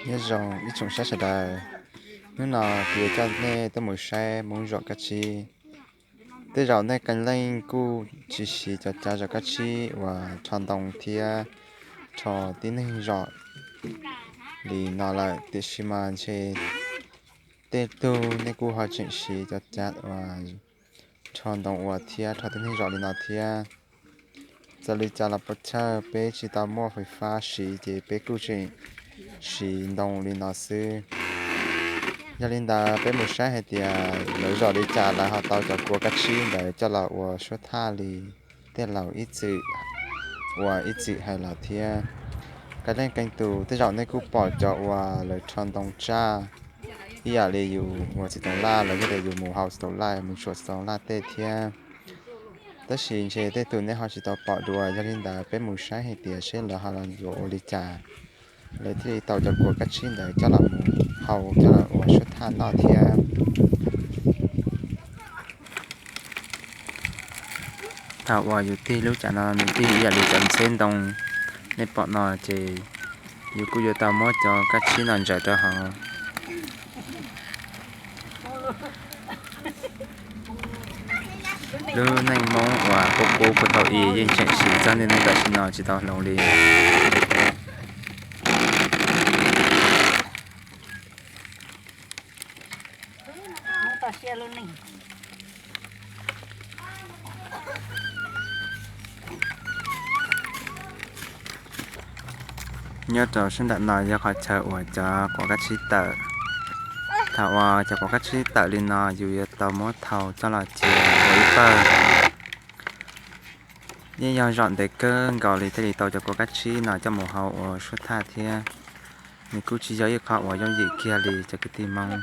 Nyob zoo ib tsoom saib sawv daws, hnub no kuv yuav coj nej tuaj mus saib Hmoob zom kab tsib. Tej zaum nej qee leej kuj tsis siv cov cav zom kab tsib uas rho ntoo thiab rho tib neeg zom li no lawm, tiam sis mas ntshe tej tug nej kuj ho tseem siv cov cav uas rho ntoo ua thiab rho tib neeg zom li no thiab. Txawm li cas los pes tsawg peb tsis tau muaj fais fab siv ces peb kuj tseem siv ntoo li no xwb. Yog li ntawd peb mus saib hais tias lawv zom li cas lawv ho tau cov kua kab tsib ntawd coj los ua suab thaj li tej laus ib txwm uas ib txwm hais los thiab. Qee leej qee tus tej zaum nej kuj pom cov uas lawv rho ntoo tsaj ib yam li yus ua txiv toov laj los yog tias yus mus hau txiv toov laj mus tsuam txiv toov laj tej thiab. Tab sis ntshe tej tug nej ho tsis tau pom dua, yog li ntawd peb mus saib hais tias seb lawv ho los yuav ua li cas lawv thiaj li tau cov kua kab tsib ntawd coj los mus hau coj los ua suab thaj noj thiab. Thaum uas yus tig lub cav no nws tig ib yam li cov ntxheb ntoo nej pom no ces yus kuj yuav tau muab cov kab tsib no ntsaws rau hauv. Lub neej Hmoob uas qub qub puag thaum ub yeej tseem siv txoj niaj neej tam sim no tsis tau hloov li. Nyob rau sab nram no yog qhov chaw uas cov quav kab tsib tawm. Thaum uas cov quav kab tsib tawm li no yus yuav tau muab thau coj los cia ua ib pawg. Yeej yog zom ntev kawg nkaus li thiaj li tau cov quav kab tsib no coj mus hau ua suab thaj thiab. Nws kuj tsis yog ib qho uas yooj yim kiag li cov kwv tij Hmoob.